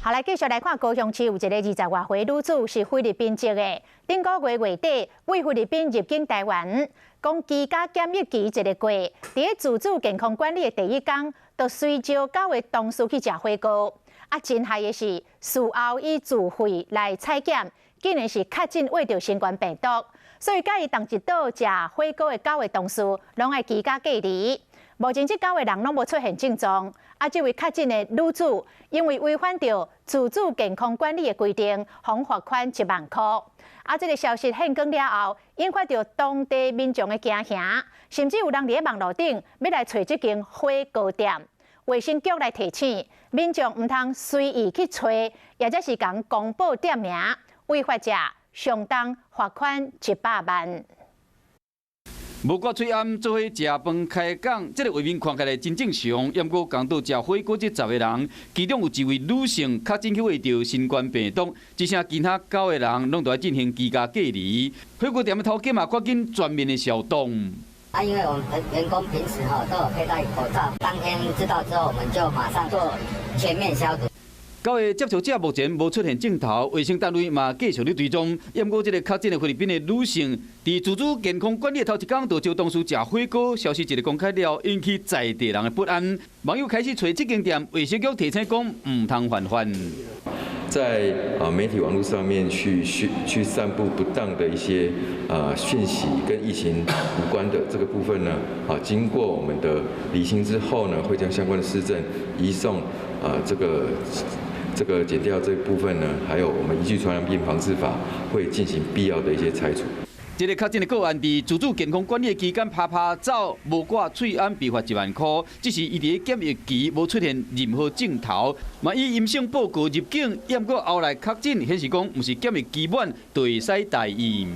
好，來繼續來看高雄市有一个20外歲女子是菲律賓籍的，頂個月月底為菲律賓入境台灣，講居家檢疫期一个過，佇咧自主健康管理的第一工，就隨召九个同事去食火鍋。啊，真害的是，事後以自費來採檢，竟然是確診秽著新冠病毒，所以佮伊仝一桌食火鍋的九个同事，攏愛居家隔離。目前這九个人攏無出現症狀。啊，這位確診的女子因為違反著自主健康管理的規定，予罰款1萬箍。啊，這个消息現光了後，引發著當地民眾的驚嚇，甚至有人佇咧網路頂欲來揣這間火鍋店。衛生局來提醒民眾，毋通隨意去揣，抑者是共公布店名，違法者相當罰款100萬。無掛喙罨做伙食飯開講，這个畫面看起來真正常。毋過仝桌食火鍋這10個人，其中有一位女性確診去秽著新冠病毒，只剩其他九個人攏著愛進行居家隔離。火鍋店的頭家嘛，趕緊全面的消毒。啊，因為我們員工平時哈都有佩戴口罩，當天知道之後，我們就馬上做全面消毒。九个接觸者目前無出現症頭，衛生單位嘛繼續咧追蹤。毋過這个確診的菲律賓的女性，佇自主健康管理的頭一工就招同事食火鍋，消息一个公開了，引起在地人的不安。網友開始揣這間店，衛生局提醒講毋通犯法。在媒體網路上面去散布不當的一些訊息，跟疫情無關的這個部分呢，經過我們的釐清之後呢，會將相關的事證移送這個檢調這部分呢，還有我們依據傳染病防治法會進行必要的一些拆除。這个確診的個案，佇自主健康管理的期間，趴趴走，無掛喙罨，被罰1萬箍。只是伊佇咧檢疫期無出現任何症頭，嘛以陰性報告入境，毋過後來確診，顯示講毋是檢疫期滿就會使待遇。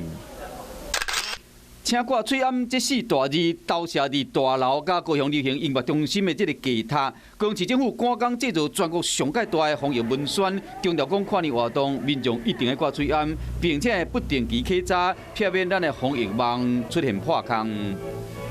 請掛喙罨這四大字投射佇大樓佮高雄流行音樂中心的這个低塔，高雄市政府趕工製造全國上蓋大的防疫文宣，強調講跨年活動民眾一定愛掛喙罨，並且不定期檢查，避免咱的防疫網出現破空。